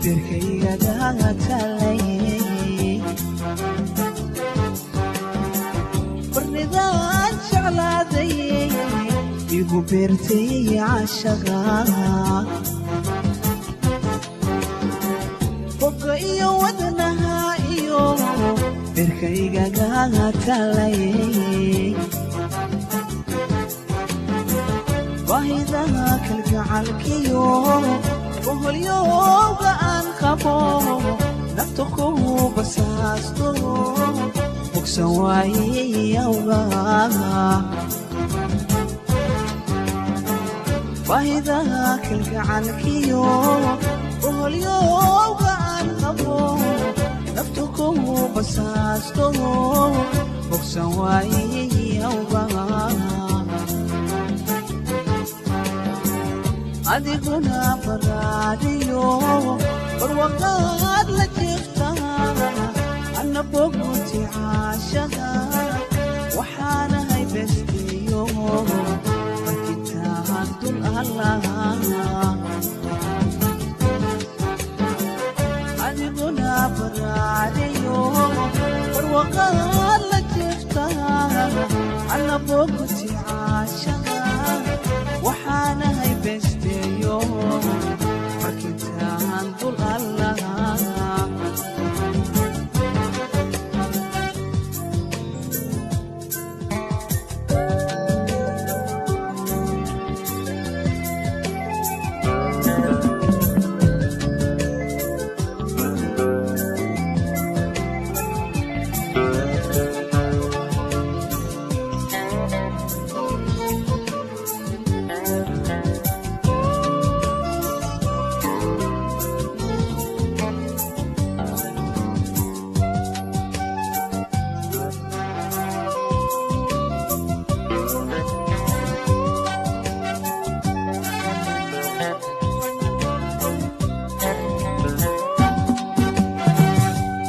Berkaygaga talay Barnidaan jeclaaday igu beertay caashaqa Boga iyo wadnaha iyo berkaygaga talay Baahida kalgacalkiyo boholyowga aan qabo naftu ku basaasto bogsan waayey awga Baahida kalgacalkiyo boholyowga aan qabo naftu ku basaasto bogsan waayey awga Adiguna baraadiyo barwaqaad la jiiftaa anna bogunti caashaqa waxaanahay bestiyo barkitaan dul allah Adiguna baraadiyo barwaqaad la jiiftaa anna bogunti caashaqa waxaanahay besteeyo barkitaan dul allah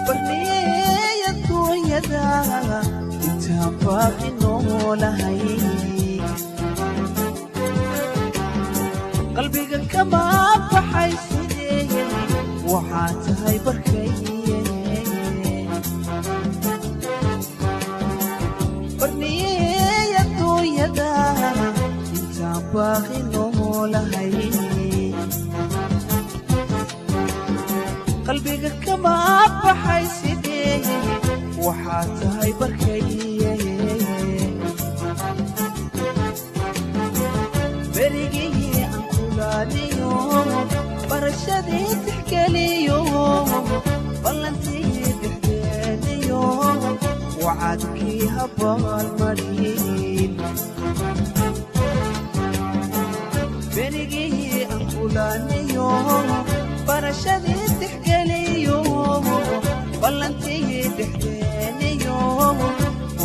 Barniyey adduunyada intaan baaqi noolahay qalbiga kama baxay sidee waxaa tahay barkaye Barniyey adduunyada intaan baaqi noolahay qalbiga kama baxay sidee waxaa tahay barkaye Berigii aan kulaaniyo barashadii tixgeliyo ballantii dhexdeeniyo wacadkii habaalmarin Berigii aan kulaaniyo barashadii tixgeliyo ballantii dhexdeeniyo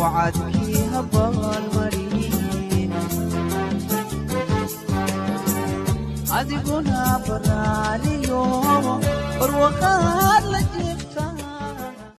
wacadkii habaalmarin Adiguna baraaliyo barwaqaad la